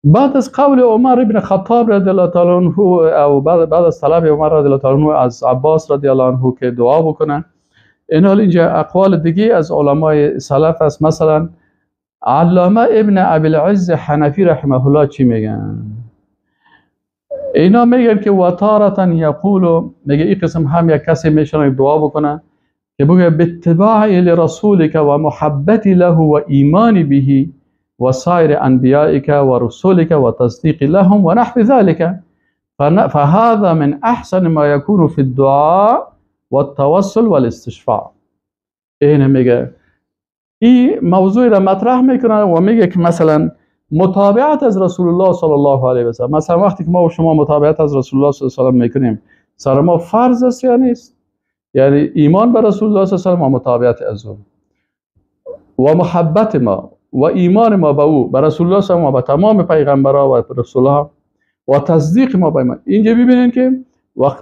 بعد از قول عمر ابن خطاب رضی الله تعالی عنه، او بعد از طلب عمر رضی الله تعالی عنه از عباس رضی الله عنه که دعا بکنه، این حال اینجا اقوال دیگه از علمای سلف است. مثلا علامه ابن ابی العز حنفی رحمه الله چی میگن؟ اینا میگن که وتارة یقول، میگه این قسم هم یک کسی میشنه دعا بکنه که بگه باتباع لرسولک و محبتی له و ایمان به و سایر انبیائک و رسولک و تصدیق لهم و نحو ذلك، فهذا من احسن ما يكون في الدعاء والتوسل والاستشفاع. اینه میگه این موضوع را مطرح میکنه و میگه که مثلا متابعت از رسول الله صلی الله علیه و سلم، مثلا وقتی که ما و شما متابعت از رسول الله صلی الله علیه و سلم میکنیم، سر ما فرض است یا نیست؟ یعنی ایمان به رسول الله صلی الله علیه و سلم و متابعت از او و محبت ما و ایمان ما به او، به رسول الله صلی الله علیه و به تمام پیغمبرها و رسولها و تصدیق ما به ایمان. اینجا ببینید که وقت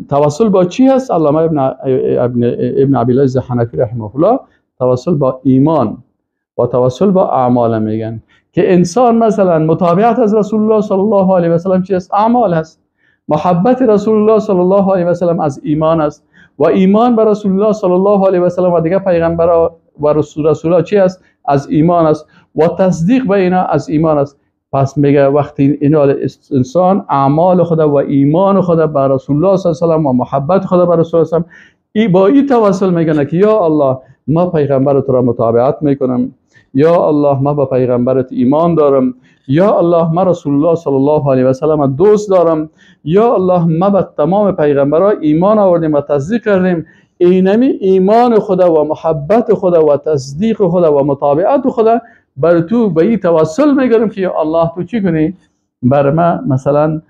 توسل با چی هست؟ علامه ابن ابی العز حنفی رحمه الله توسل با ایمان و توسل با اعمال میگن که انسان مثلا متابعت از رسول الله صلی الله علیه و سلم چی است؟ اعمال هست. محبت رسول الله صلی الله علیه و سلم از ایمان است و ایمان به رسول الله صلی الله علیه و سلم و دیگر پیغمبرها و رسولها چی است؟ از ایمان است و تصدیق به اینا از ایمان است. پس میگه وقتی اینا انسان اعمال خود و ایمان خود به رسول الله صلی الله علیه و سلم و محبت خود به رسول الله صلی الله علیه و سلم، با این توسل میگن که یا الله ما پیغمبر تو را متابعت میکنم، یا الله ما به پیغمبرت ایمان دارم، یا الله ما رسول الله صلی الله علیه و سلم دوست دارم، یا الله ما به تمام پیغمبرها ایمان آوردیم و تصدیق کردیم. اینمی ایمان خدا و محبت خدا و تصدیق خدا و متابعت خدا بر تو به این توسل میکنم که یا الله تو چی کنی؟ بر ما مثلا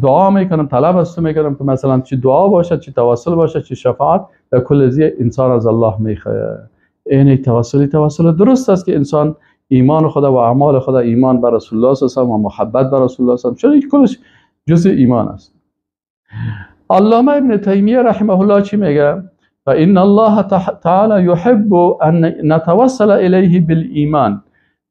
دعا میکنم، طلب از تو میکنم که مثلا چی دعا باشه، چی توسل باشه، چی شفاعت، در کل ازی انسان از الله میخواه. این توسل درست است که انسان ایمان خدا و اعمال خدا، ایمان بر رسول الله صلی الله علیه و محبت بر رسول الله صلی الله علیه و سلم، چون کلش جزء ایمان است. علامه ابن تیمیه رحمه الله چی میگه؟ فإن الله تعالی يحب ان نتوسل الیه بالایمان.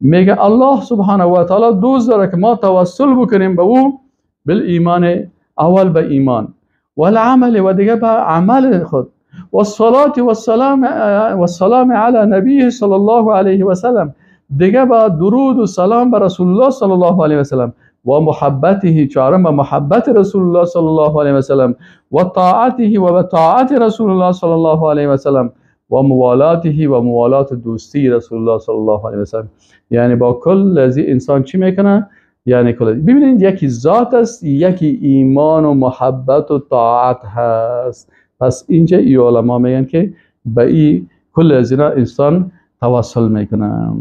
میگه الله سبحانه و تعالی دوست داره که ما توسل بکنیم به او بالایمان، اول به ایمان والعمل و دیگه به عمل خود، والصلاة والسلام علی نبیه صلی الله علیه و سلم، دیگه با درود و سلام بر رسول الله صلی الله علیه و سلم و محبته، چهارم محبت رسول الله صلی الله علیه و سلم و طاعته و طاعت رسول الله صلی الله علیه و سلم و موالاته و موالات دوستی رسول الله صلی الله علیه و سلم. یعنی با کل از انسان چی میکنه؟ یعنی کل ببینید یکی ذات است، یکی ایمان و محبت و طاعت هست. پس اینجا ای علما میگن که به این کل از اینا انسان توسل میکنه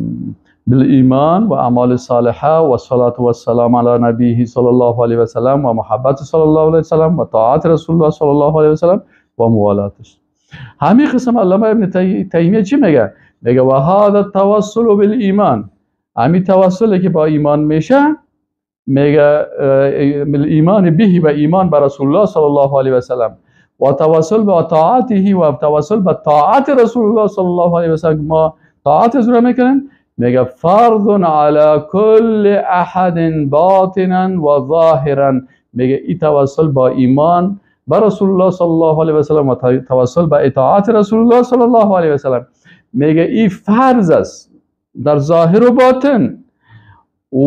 بالایمان و اعمال صالحه و صلات و السلام علی نبیه صلی الله علیه و سلم و محبت صلی الله علیه و سلم و طاعت رسول الله صلی الله علیه و سلم و موالاتش. همین قسم علامه ابن تیمیه چی میگه؟ میگه و هذا التوسل بالایمان، همین توسلی که با ایمان میشه، میگه بالایمان به و ایمان بر رسول الله صلی الله علیه و سلم و توسل با طاعته و توسل به طاعت رسول الله صلی الله علیه و سلم، ما طاعت از رو میکنیم. میگه فرض علی کل احد باطنا و ظاهرا، میگه این توسل با ایمان به رسول الله صلی الله علیه و سلم و توسل به اطاعت رسول الله صلی الله علیه و سلم، میگه این فرض است در ظاهر و باطن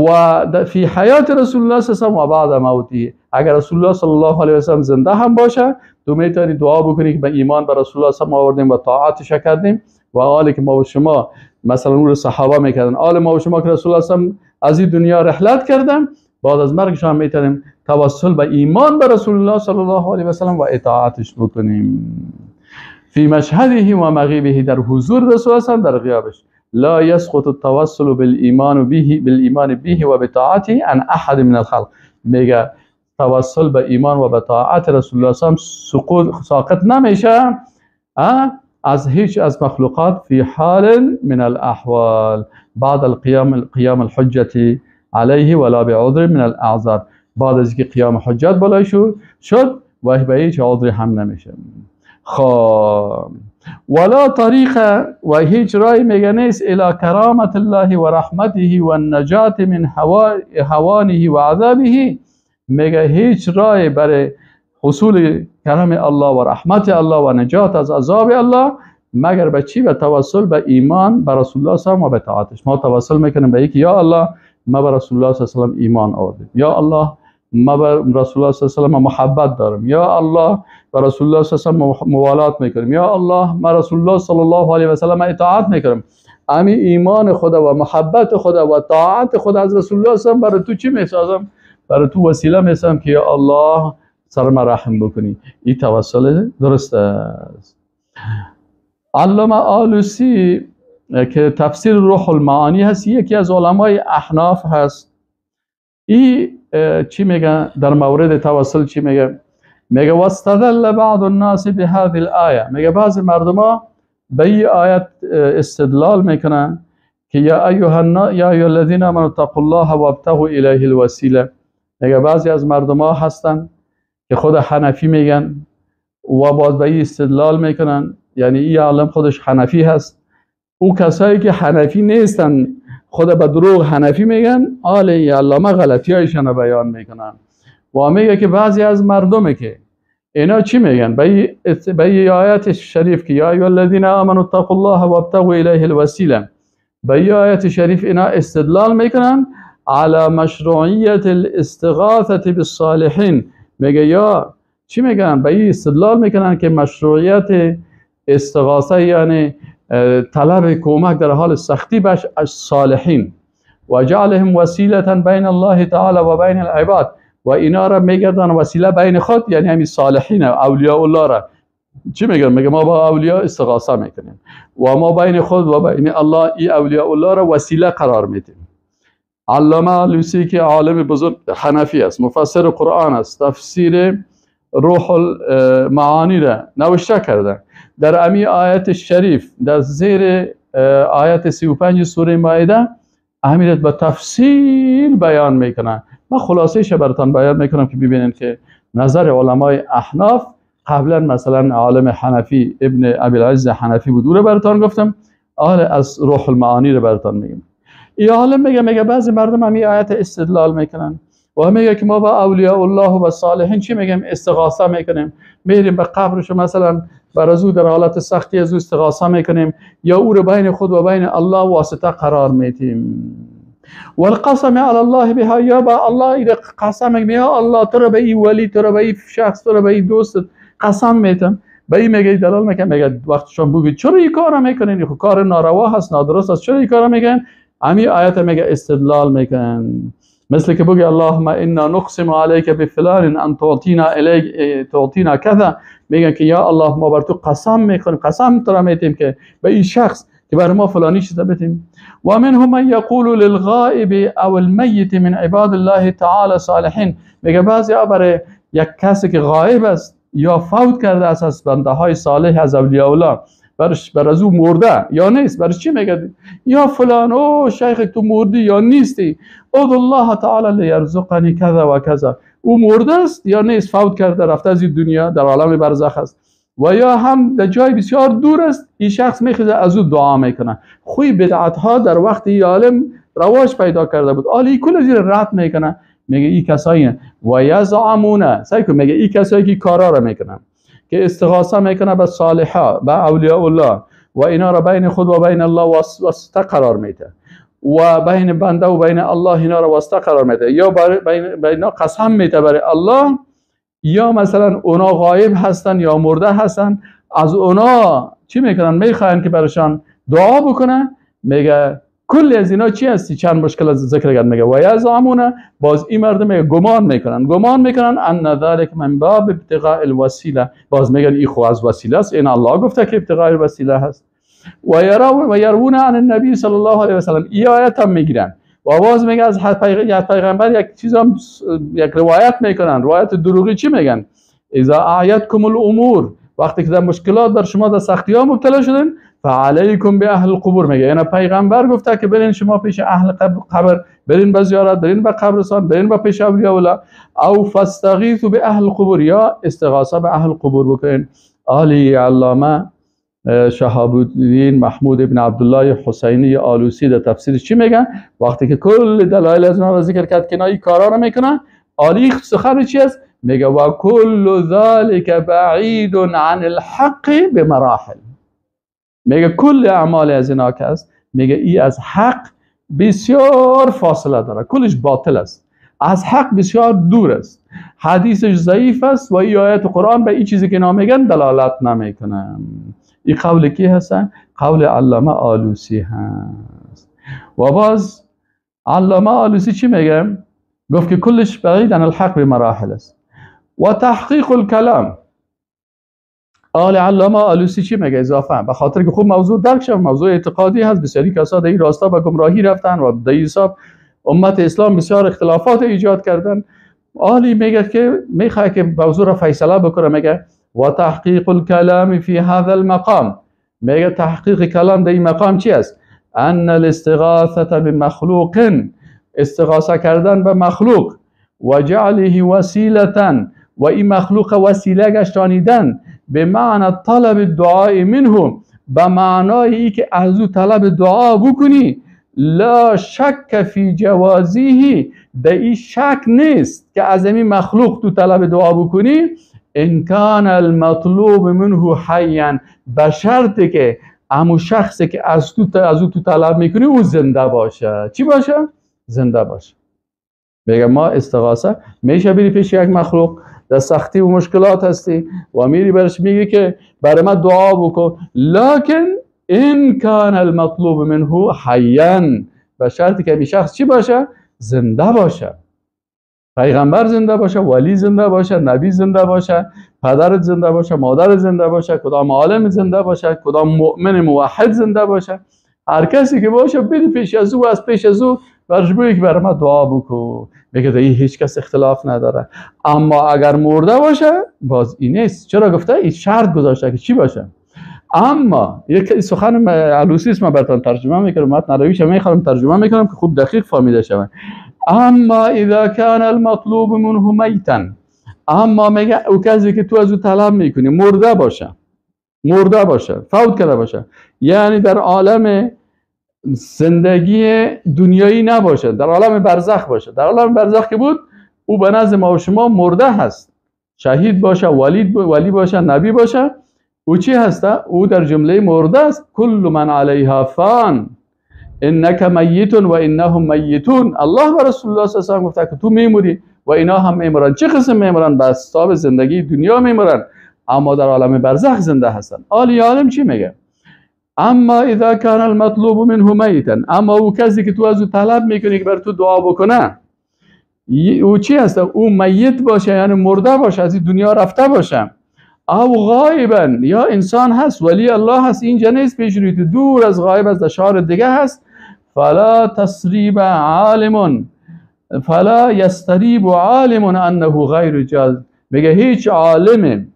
و فی حیات رسول الله صلی الله علیه و سلم و بعد موته. اگر رسول الله صلی الله علیه و سلم زنده هم باشه تو میتونی دعا بکنی که به ایمان به رسول الله صلی الله علیه و آوردیم و طاعتش کردیم و حالی که ما و شما مثلا اون صحابه میکردن، حال ما و شما که رسول الله صلی الله علیه و از این دنیا رحلت کردن، بعد از مرگش هم میتونیم توسل به ایمان به رسول الله صلی الله علیه و سلم و اطاعتش بکنیم. فی مشهده و مغیبه، در حضور رسول الله در غیابش. لا يسقط التوسل بالایمان به و بطاعته عن احد من الخلق. میگه توسل به ایمان و به طاعت رسول الله صلی الله علیه و سلم ساقط نمیشه از هیچ از مخلوقات فی حال من الاحوال بعد القیام الحجة علیه ولا بعذر من الاعذار. بعد از اینکه قیام حجت بالای شد و به هیچ عذری هم نمیشه. خب ولا طریق و هیچ رای میگه نیست الی کرامت الله و رحمته و النجات من هوانه و عذابه. میگه هیچ رای برای حصول کرم الله و رحمت الله و نجات از عذاب الله مگر به چی؟ به توسل به ایمان به رسول الله صلی الله علیه و به طاعتش. ما توسل میکنیم به یکی یا الله ما به رسول الله صلی الله علیه و ایمان آوردیم، یا الله ما به رسول الله صلی الله علیه و محبت دارم، یا الله به رسول الله صلی الله علیه و موالات میکنیم، یا الله ما رسول الله صلی الله علیه و سلم اطاعت میکنم. امی ایمان خدا و محبت خدا و طاعت خدا از رسول الله صلی الله علیه و برای تو چی میسازم؟ برای تو وسیله میسازم که یا الله سر ما رحم بکنی. این توسل درست است. علامه آلوسی که تفسیر روح المعانی هست، یکی از علمای احناف هست. این چی میگه در مورد توسل؟ چی میگه؟ میگه واستدل بعض الناس بهذه الآیه. میگه بعض مردم ها به این آیت استدلال میکنن که یا ایها الذین آمنوا اتقوا الله وابتغوا الیه الوسیله. میگه بعضی از مردم ها هستن که خود حنفی میگن و باز به این استدلال میکنن، یعنی این عالم خودش حنفی هست. او کسایی که حنفی نیستن خود به دروغ حنفی میگن، آل علامه غلطی هایشان رو بیان میکنن و میگه که بعضی از مردمه که اینا چی میگن به این آیت شریف که یا ایها الذین آمنوا اتقوا الله وابتغوا الیه الوسیله، به این آیت شریف اینا استدلال میکنن علی مشروعیت الاستغاثه بالصالحین. میگه یا چی میگن؟ به این استدلال میکنن که مشروعیت استغاثه یعنی طلب کمک در حال سختی باش از صالحین و جعلهم وسیله بین الله تعالی و بین العباد، و اینا را میگردن وسیله بین خود، یعنی همین صالحین اولیاء الله را چی میگن؟ میگه ما با اولیاء استغاثه میکنیم و ما بین خود و بین الله ای اولیاء الله را وسیله قرار میدیم. علامه آلوسی که عالم بزرگ حنفی است، مفسر قرآن است، تفسیر روح المعانی را نوشته کرده، در امی آیت شریف در زیر آیت 35 سوره مائده اهمیت به تفصیل بیان میکنه. من خلاصه ش براتون بیان میکنم که ببینید که نظر علمای احناف قبلا مثلا عالم حنفی ابن ابی العز حنفی بود، او رو براتون گفتم، آل از روح المعانی رو براتون میگم. این عالم میگه بعضی مردم هم آیت استدلال میکنن و میگه که ما با اولیاء الله و صالحین چی میگیم؟ استغاثه میکنیم، میریم به قبرش مثلا بر از او در حالت سختی از او استغاثه میکنیم یا او رو بین خود و بین الله واسطه قرار میدیم. والقسم علی الله بها، یا با الله قسم میگم یا الله تو رو به این ولی، تو رو به این شخص، تو رو به این دوست قسم میتم. به این میگه دلال میکنه، میگه وقتی شما بگید چرا این کارو میکنین، خب کار ناروا هست، نادرست است، چرا این کارو میکنین؟ همین آیت میگه استدلال میکنن، مثل که بگی اللهم انا نقسم علیک بفلان ان تعطینا الیک تعطینا کذا، میگن که یا الله ما بر تو قسم میکنیم، قسم تو را میتیم که به این شخص که بر ما فلانی چیز بتیم. و منهم من یقول للغائب او المیت من عباد الله تعالی صالحین، میگه بعضی برای یک کسی که غایب است یا فوت کرده است از بنده های صالح از اولیاء الله، برش بر از او مرده یا نیست، برش چی میگه؟ یا فلان او شیخ تو مردی یا نیستی، ادعو الله تعالی لیرزقنی کذا و کذا، او مرده است یا نیست، فوت کرده رفته از این دنیا در عالم برزخ است و یا هم در جای بسیار دور است، این شخص میخیزه از او دعا میکنه. خوی بدعت ها در وقت این عالم رواج پیدا کرده بود، آلی کل زیر رد میکنه، میگه این کسایی و یزعمون، سعی کن میگه این کسایی که کارا را میکنن که استغاثه میکنه به صالحا به اولیاء الله و اینا را بین خود و بین الله واسطه قرار میده و بین بنده و بین الله اینا را واسطه قرار میده، یا بین اینا قسم میده برای الله، یا مثلا اونا غایب هستن یا مرده هستن، از اونا چی میکنن؟ میخواین که برشان دعا بکنن. میگه کل از اینا چی هستی؟ چند مشکل از ذکر کرد. میگه و یزعمون، باز این مردم میگه گمان میکنن، گمان میکنن ان ذلک من باب ابتغاء الوسیله، باز میگن این خو از وسیله است، این الله گفته که ابتغاء الوسیله هست. و یرون عن النبی صلی الله علیه و سلم، این آیت هم میگیرن و باز میگه از پیغمبر یک چیز هم یک روایت میکنن، روایت دروغی. چی میگن؟ اذا اعیتکم الامور، وقتی که در مشکلات بر شما در سختی ها مبتلا شدن، فعلیکم به اهل القبور، میگه یعنی پیغمبر گفته که برین شما پیش اهل قبر، برین به زیارت، برین به قبرستان، برین به پیش اولیاء الله، او فاستغیثوا به اهل القبور، یا استغاثه به اهل القبور بکنین. آلی علامه شهاب الدین محمود ابن عبدالله حسینی آلوسی در تفسیرش چی میگن؟ وقتی که کل دلایل از اونها را ذکر کرد که اینا کارا رو میکنن، عالی سخن چی است؟ میگه و کل ذلك بعید عن الحق بمراحل. میگه کل اعمال از اینا که است، میگه ای از حق بسیار فاصله داره، کلش باطل است، از حق بسیار دور است، حدیثش ضعیف است و ای آیت قرآن به این چیزی که اینا میگن دلالت نمیکنه. این قول کی هستن؟ قول علامه آلوسی هست. و باز علامه آلوسی چی میگه؟ گفت که کلش بعید عن الحق بمراحل است. و تحقیق الکلام، آل علامه آلوسی چی میگه اضافه؟ به خاطر که خوب موضوع درک شد، موضوع اعتقادی هست، بسیاری کسا در این راستا به گمراهی رفتن و در این حساب امت اسلام بسیار اختلافات ایجاد کردن. آلی میگه که میخواد که موضوع را فیصله بکنه، میگه و تحقیق الکلام فی هذا المقام، میگه تحقیق کلام در این مقام چی است؟ ان الاستغاثه بمخلوق، استغاثه کردن به مخلوق، و جعله وسیله، و این مخلوق وسیله گشتانیدن، به معنی طلب الدعاء منه، به معنای ای که از او طلب دعا بکنی، لا شک فی جوازیه، به این شک نیست که از این مخلوق تو طلب دعا بکنی، ان کان المطلوب منه حیا، به شرط که امو شخصی که از او تو طلب میکنی او زنده باشه. چی باشه؟ زنده باشه. میگه ما استغاثه میشه بری پیش یک مخلوق در سختی و مشکلات هستی و میری برش میگی که برای من دعا بکن، لکن ان کان المطلوب منه حیا، به شرطی که این شخص چی باشه؟ زنده باشه. پیغمبر زنده باشه، ولی زنده باشه، نبی زنده باشه، پدرت زنده باشه، مادرت زنده باشه، کدام عالم زنده باشه، کدام مؤمن موحد زنده باشه، هر کسی که باشه بری پیش از او، از پیش از او برش بگی که برای من دعا بکن. میگه در هیچ کس اختلاف نداره. اما اگر مرده باشه باز این نیست. چرا گفته؟ این شرط گذاشته که چی باشه. اما یک سخن علوسی است، من براتون ترجمه میکنم، متن عربیش میخوام ترجمه میکنم که خوب دقیق فهمیده شود. اما اذا کان المطلوب منه میتا، اما میگه او کسی که تو از او طلب میکنی مرده باشه، مرده باشه، فوت کرده باشه، یعنی در عالم زندگی دنیایی نباشه، در عالم برزخ باشه. در عالم برزخ که بود او به نزد ما و شما مرده هست، شهید باشه، ولی باشه، نبی باشه، او چی هسته؟ او در جمله مرده است. کل من علیها فان انک میت و انهم میتون. الله و رسول الله صلی الله علیه و گفته که تو میموری و اینا هم میمورن. چه قسم میمورن؟ به حساب زندگی دنیا میمورن، اما در عالم برزخ زنده هستن. آلی عالم چی میگه؟ اما اذا کان المطلوب منه میتا، اما او کسی که تو از او طلب میکنی که بر تو دعا بکنه، او چی هست؟ او میت باشه، یعنی مرده باشه، از این دنیا رفته باشه، او غایبا، یا انسان هست ولی الله هست، اینجا نیست پیش روی تو، دور از غایب است، در شهر دیگه هست. فلا تسریب عالم، فلا یستریب عالم انه غیر جاز. میگه هیچ عالم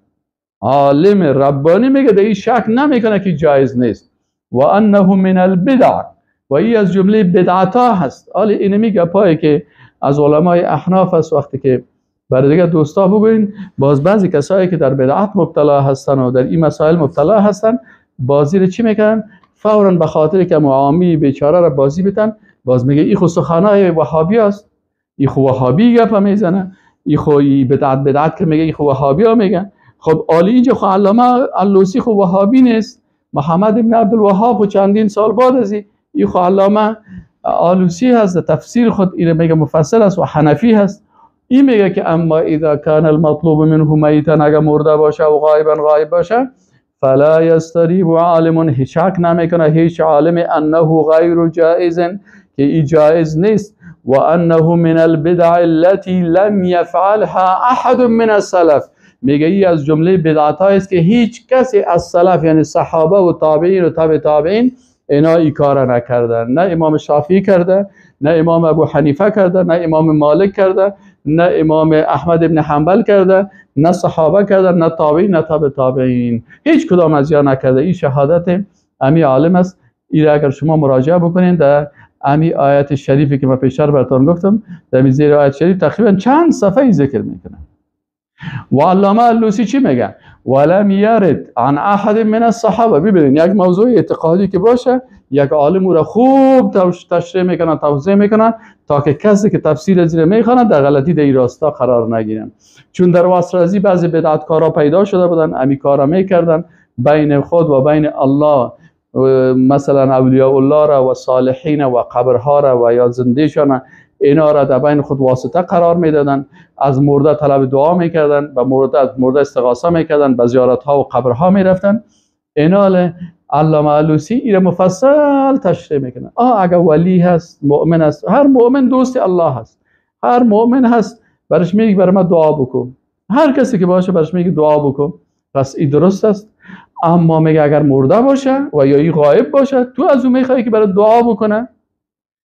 ربانی میگه در این شک نمیکنه که جایز نیست. و انه من البدع، و ای از جمله بدعت هست. حالا اینو میگه پایی که از علمای احناف است. وقتی که برای دیگه دوستا بگوین، باز بعضی کسایی که در بدعت مبتلا هستن و در این مسائل مبتلا هستن، بازی رو چی میکنن؟ فورا به خاطر که معامی بیچاره را بازی بتن، باز میگه ای خو سخنای وهابی است، ای خو وهابی گپ میزنه، ای خو بدعت که میگه، ای خو وهابی ها میگه. خب عالی اینجا خو علامه علوسی خو وهابی نیست، محمد ابن عبدالوهاب خو چندین سال بعد از ای خو علامه آلوسی هست، تفسیر خود اینه میگه مفصل است و حنفی هست. این میگه که اما اذا کان المطلوب منه میتا، اگه مرده باشه و غایبا غایب باشه، فلا یستریب عالم، شک نمیکنه هیچ عالم انه غیر جائز، که ای جائز نیست، و انه من البدع التي لم يفعلها احد من السلف. میگه ای از جمله بدعت است که هیچ کسی از سلف، یعنی صحابه و تابعین و تابع تابعین، اینا ای کار نکردن. نه امام شافعی کرده، نه امام ابو حنیفه کرده، نه امام مالک کرده، نه امام احمد ابن حنبل کرده، نه صحابه کرده، نه تابعین، نه تابع تابعین، هیچ کدام از یا نکرده. این شهادت امی عالم است. این اگر شما مراجعه بکنین در امی آیت شریفی که من پیشتر براتون گفتم، در زیر آیت شریف تقریبا چند صفحه ذکر میکنه. و علامه علوسی چی میگه؟ ولم یرد عن احد من الصحابه. ببینید یک موضوع اعتقادی که باشه یک عالم او را خوب تشریح میکنن، توضیح میکنن تا که کسی که تفسیر از میخوانه در غلطی در راستا قرار نگیرن. چون در وصر ازی بعضی بدعتکارا پیدا شده بودن، امی کارا میکردن بین خود و بین الله، مثلا اولیاء الله را و صالحین و قبرها را و یا زندهشان اینا را در بین خود واسطه قرار میدادن، از مرده طلب دعا میکردن، به مرده از مرده استغاثه میکردن، به زیارت ها و قبرها میرفتن. اینا علامه علوسی ایره مفصل تشریح میکنه. اگر ولی هست، مؤمن هست، هر مؤمن دوست الله هست، هر مؤمن هست برش میگه برای من دعا بکن، هر کسی که باشه برش میگه دعا بکن، پس این درست است. اما میگه اگر مرده باشه و یا این غایب باشه، تو از او میخوای که برای دعا بکنه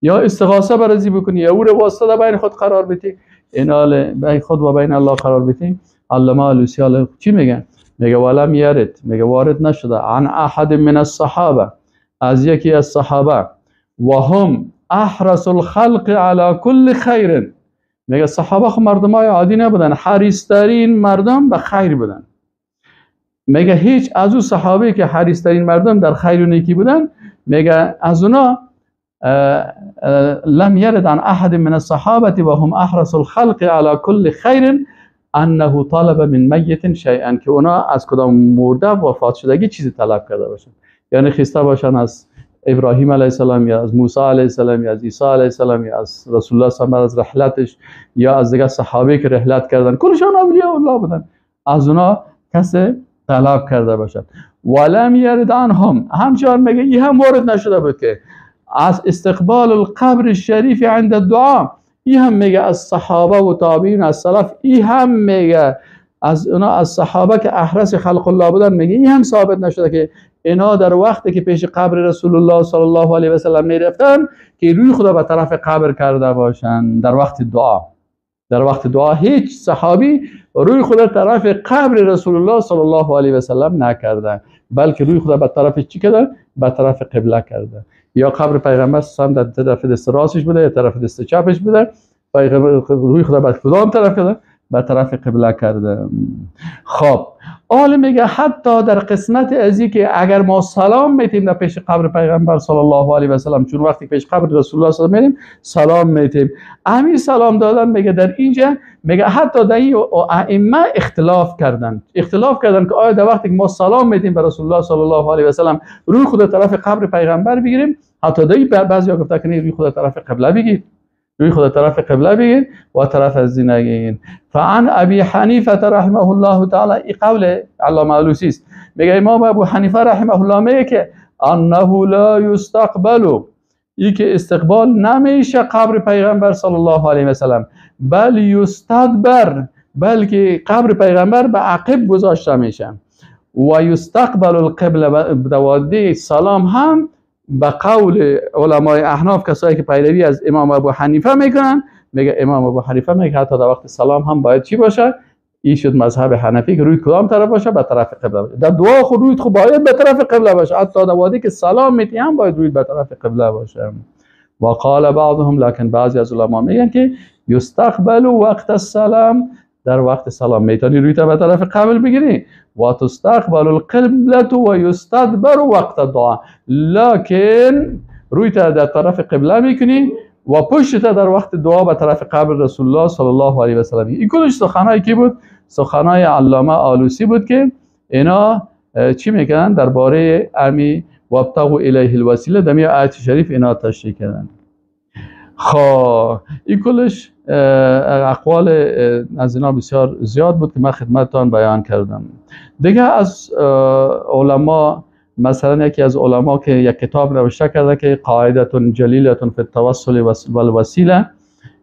یا استغاثه برازی بکنی یا او رو واسطه بین خود قرار بدی، اینا بین خود و بین الله قرار بدی. علامه علوسی چی میگه؟ میگه ولم یرد، میگه وارد نشده عن احد من الصحابه، از یکی از صحابه، و هم احرص الخلق على كل خیر. میگه صحابه خو مردمای عادی نبودن، حریصترین مردم به خیر بودن. میگه هیچ از او صحابه که حریصترین مردم در خیر و نیکی بودن، میگه از اونا لم يرد عن احد من الصحابه وهم احرص الخلق على كل خیر انه طلب من میت شیئا، که اونا از کدام مرده وفات شدگی چیزی طلب کرده باشن، یعنی خسته باشن از ابراهیم علیه السلام یا از موسی علیه السلام یا از عیسی علیه السلام یا از رسول الله صلی الله علیه و از رحلتش یا از دیگه صحابه که رحلت کردن، کلشان اولیاء الله بودن، از اونا کسی طلب کرده باشد. ولم یرد عنهم، همچنان میگه این هم وارد نشده بود که از استقبال القبر الشریف عند الدعا، این هم میگه از صحابه و تابعین از سلف، این هم میگه از اونا از صحابه که احرس خلق الله بودن، میگه این هم ثابت نشده که اینا در وقتی که پیش قبر رسول الله صلی الله علیه و سلم میرفتن که روی خدا به طرف قبر کرده باشن در وقت دعا. در وقت دعا هیچ صحابی روی خدا طرف قبر رسول الله صلی الله علیه و سلم نکرده، بلکه روی خدا به طرف چی کرده؟ به طرف قبله کرده. یا قبر پیغمبر صلی در طرف دست راستش بوده یا طرف دست چپش بوده، پیغمبر روی خدا به کدام طرف کرده؟ به طرف قبله کرده. خب آل میگه حتی در قسمت ازی که اگر ما سلام میتیم در پیش قبر پیغمبر صلی الله علیه و سلم، چون وقتی پیش قبر رسول الله صلی الله علیه و میریم سلام میتیم، همین سلام دادن میگه در اینجا میگه حتی در این ائمه اختلاف کردن، اختلاف کردن که آیا در وقتی که ما سلام میتیم به رسول الله صلی الله علیه و سلم روی خود طرف قبر پیغمبر بگیریم، حتی در این بعضیا گفته که روی خود طرف قبله بگیر، روی خود طرف قبله بگیر و طرف از این نگین. فعن ابی حنیفه رحمه الله تعالی، این قول علامه علوسی است، میگه امام ابو حنیفه رحمه الله میگه که انه لا یستقبل، ای که استقبال نمیشه قبر پیغمبر صلی الله علیه و سلم، بل یستدبر، بلکه قبر پیغمبر به عقب گذاشته میشه، و یستقبل القبله. دوادی سلام هم به قول علمای احناف کسایی که پیروی از امام ابو حنیفه میکنن، میگه امام ابو حنیفه میگه حتی در وقت سلام هم باید چی باشه؟ این شد مذهب حنفی که روی کدام طرف باشه؟ به طرف قبله باشه. در دعا خود روی خود باید به طرف قبله باشه، حتی در وادی که سلام میتی هم باید روی به طرف قبله باشه. و قال بعضهم، لکن بعضی از علما میگن که یستقبل وقت السلام، در وقت سلام میتونی روی تا به طرف قبل بگیری، و تستقبل القبلة و یستدبر وقت الدعاء، لکن روی تا در طرف قبله میکنی و پشت تا در وقت دعا به طرف قبر رسول الله صلی الله علیه و سلم. این کلش سخنای کی بود؟ سخنای علامه آلوسی بود که اینا چی میکنن درباره امی وابتغوا الیه الوسیله دمی آیت شریف اینا تشریح کردن. خب این کلش اقوال از اینا بسیار زیاد بود که من خدمتتان بیان کردم. دیگه از علما، مثلا یکی از علما که یک کتاب نوشته کرده که قاعده جلیله فی التوسل والوسیله،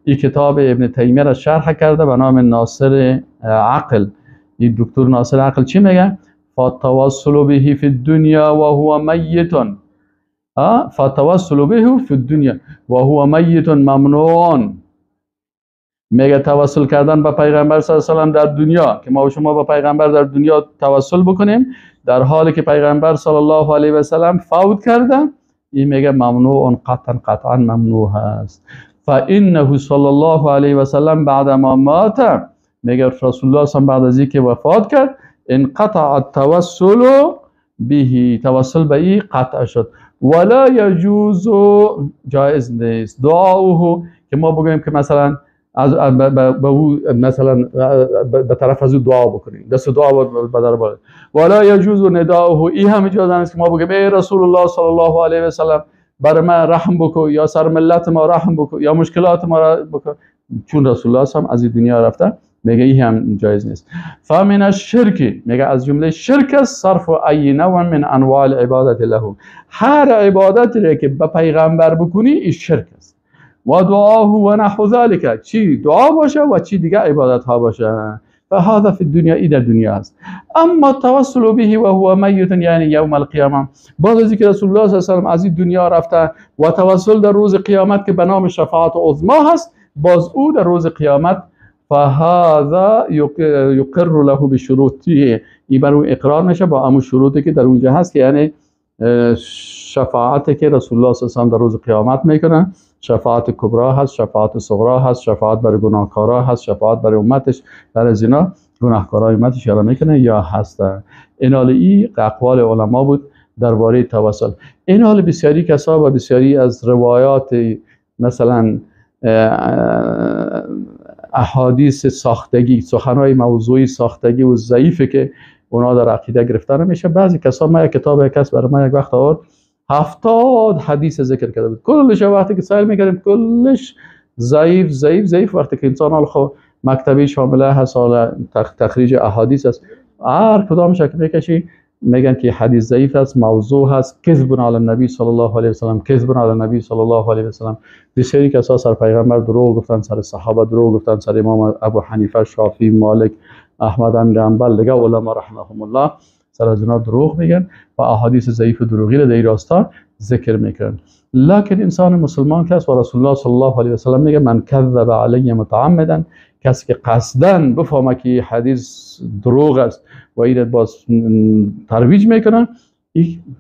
این کتاب ابن تیمیه را شرح کرده به نام ناصر عقل. این دکتر ناصر عقل چی میگه؟ فالتوسل به فی الدنیا وهو میت، فتوسل به فی الدنیا وهو میت ممنوع. میگه توسل کردن به پیغمبر صلی الله علیه و سلم در دنیا، که ما و شما با پیغمبر در دنیا توسل بکنیم در حالی که پیغمبر صلی الله علیه و سلم فوت کرده، این میگه ممنوع، قطعا قطعا ممنوع هست. فانه صلی الله علیه و سلم بعد ما مات، میگه رسول الله صلی بعد از اینکه وفات کرد انقطع التوسل به، توسل به ای قطع شد. ولا یجوز، جایز نیست دعاؤه، که ما بگوییم که مثلا از به او مثلا به طرف از او دعا بکنیم، دست دعا به دربار. ولا یجوز نداؤه، ای هم اجازه نیست که ما بگیم ای رسول الله صلی الله علیه و سلم بر ما رحم بکو، یا سر ملت ما رحم بکو، یا مشکلات ما را بکو، چون رسول الله صلی از این دنیا رفته، میگه ای هم جایز نیست. فمن الشرک، میگه از جمله شرک است صرف ای نوع من انواع العبادت له، هر عبادت را که به پیغمبر بکنی این شرک است. و دعاه و نحو ذلک، چی دعا باشه و چی دیگه عبادت ها باشه. فهذا فی الدنیا، ای در دنیا است. اما توسل به و هو میت، یعنی یوم القیامه، بعد از اینکه رسول الله صلی الله علیه و سلم از این دنیا رفته و توسل در روز قیامت که به نام شفاعت عظما هست، باز او در روز قیامت فهذا یقر له بشروطه، ای بر او اقرار میشه با امو شروطی که در اونجا هست، که یعنی شفاعتی که رسول الله صلی الله علیه و سلم در روز قیامت میکنه، شفاعت کبرا هست، شفاعت صغرا هست، شفاعت برای گناهکارا هست، شفاعت برای امتش، برای از اینا گناهکارای امتش یارا میکنه یا هست. این حال ای اقوال علما بود درباره توسل. این حال بسیاری کسا و بسیاری از روایات مثلا احادیث ساختگی، سخنهای موضوعی ساختگی و ضعیفه که اونا در عقیده گرفته نمیشه. بعضی کسا، ما یک کتاب کس برای من یک وقت آورد 70 حدیث ذکر کرده بود، کلش وقتی که سائل میکردیم کلش ضعیف ضعیف ضعیف. وقتی که انسان حال خو مکتبی شامله هست، حال تخریج احادیث است، هر کدامش که میکشی میگن که حدیث ضعیف است، موضوع هست، کذب علی النبی صلی الله علیه و سلم، کذب علی النبی صلی الله علیه و سلم. بسیاری کسا سر پیغمبر دروغ گفتن، سر صحابه دروغ گفتن، سر امام ابو حنیفه، شافعی، مالک، احمد بن حنبل، دیگه علما رحمهم الله سر از اینا دروغ میگن و احادیث ضعیف و دروغی را در این راستا ذکر میکنن. لکن انسان مسلمان که است و رسول الله صلی الله علیه و سلم میگه من کذب علی متعمدا، کسی که قصداً بفهمه که حدیث دروغ است و این باز ترویج میکنه،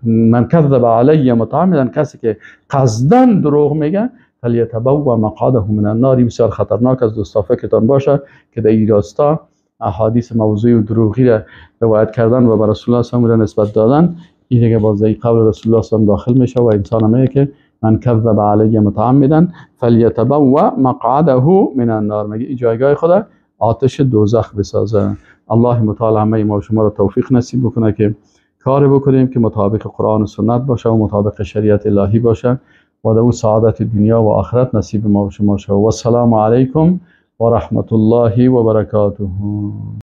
من کذب علی متعمدا، کسی که قصداً دروغ میگه فلیتبوأ مقعده من النار. بسیار خطرناک است دوستا، فکرتان باشه که در این راستا احادیث موضوعی و دروغی را روایت کردن و به رسول الله صلی الله علیه و نسبت دادن، این دیگه باز در قول رسول الله صلی الله علیه و داخل میشه و انسان میگه که من کذب علی متعمدا فلیتبوأ مقعده من النار، میگه این جایگاه خدا آتش دوزخ بسازه. الله متعال همه ما و شما را توفیق نصیب بکنه که کار بکنیم که مطابق قرآن و سنت باشه و مطابق شریعت الهی باشه و در او سعادت دنیا و آخرت نصیب ما و شما شه. و السلام علیکم و رحمت الله و برکاته.